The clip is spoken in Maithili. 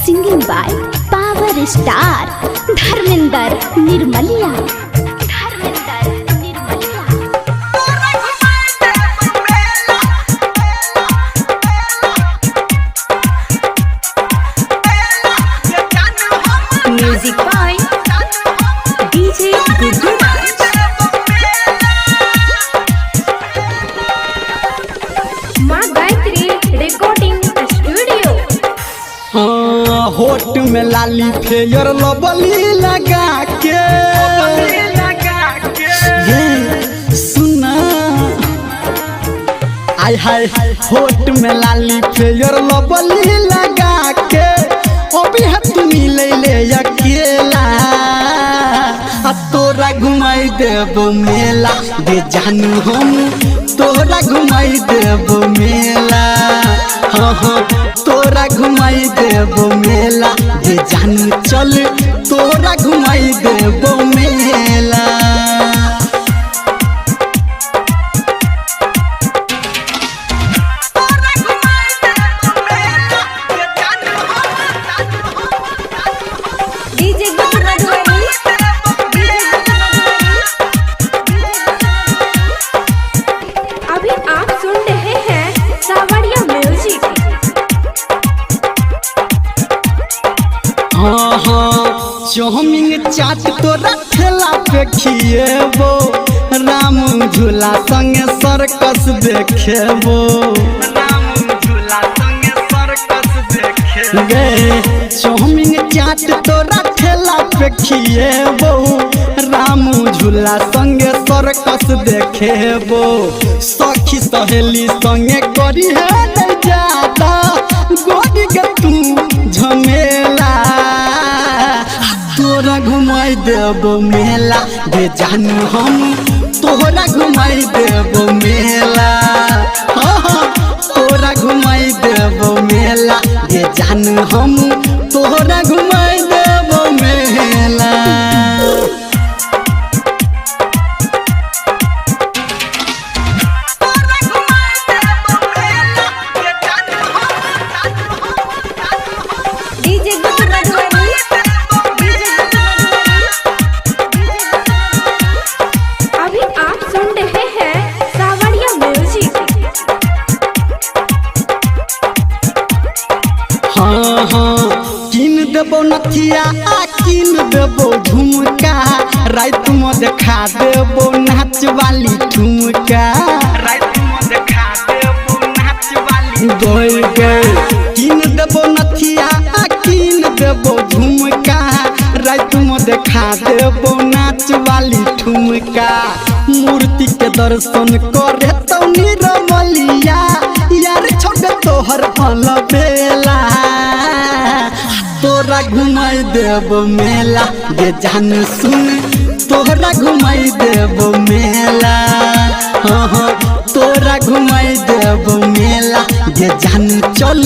Singing by power star Dharmendra Nirmaliya. Dharmendra Nirmaliya. Music by DJ Guddu Raj. Maa Gayatri recording studio. हाँ, होठ में लाली फेयर लबली लगा के ये सुना, आय हाय, होठ में लाली फेयर लबली लगा के अभी है तू मिले ले अकेला। आ तोरा घुमाई देब मेला दे जानू हम, तोरा घुमाई देब मेला। हाँ हाँ, तोरा घुमाई देब मेला दे जानू, चल तोरा घुमाई देब मेला। DJ Guddu Madhubani. DJ Guddu Madhubani. अभी आप सुन रहे हैं सावरिया म्यूजिक। हाँ हाँ, चाउमीन चाट तोरा ठेला पे खिएबो, राम झूला संगे सर्कस देखेबो। राम झूला संगे सर्कस देखेबो गे, चाउमीन चाट तोरा ठेला पे खिएबो, राम झूला संगे सर्कस देखेबो। सखी सहेली संगे करी है नहीं जाता गोरी के तू झमेला। तोरा घुमाई देब मेला दे जानू हम, तोरा घुमाई देब मेला। हाँ हाँ, तोरा घुमाई देब मेला दे जानू हम, तोरा घुमाई देब मेला। DJ Guddu Madhubani. DJ Guddu Madhubani. अभी आप सुन रहे हैं सावरिया म्यूजिक। हाँ हाँ, किन देबो नथिया आ किन देबो झुमका, रात में देखा देबो नाच वाली ठुमका। रात में देखा देबो नाच वाली गोल गोल। किन देबो नथिया आ किन देबो झुमका, रात में देखा देबो नाच वाली ठुमका। मूर्ति के दर्शन करे तो निरमलिया, यार छोड़ तोहर अलबेला। तोरा घुमाई देब मेला दे जान सुन, तोरा घुमाई देब मेला। हाँ हाँ, तोरा घुमाई देब मेला दे जान, चल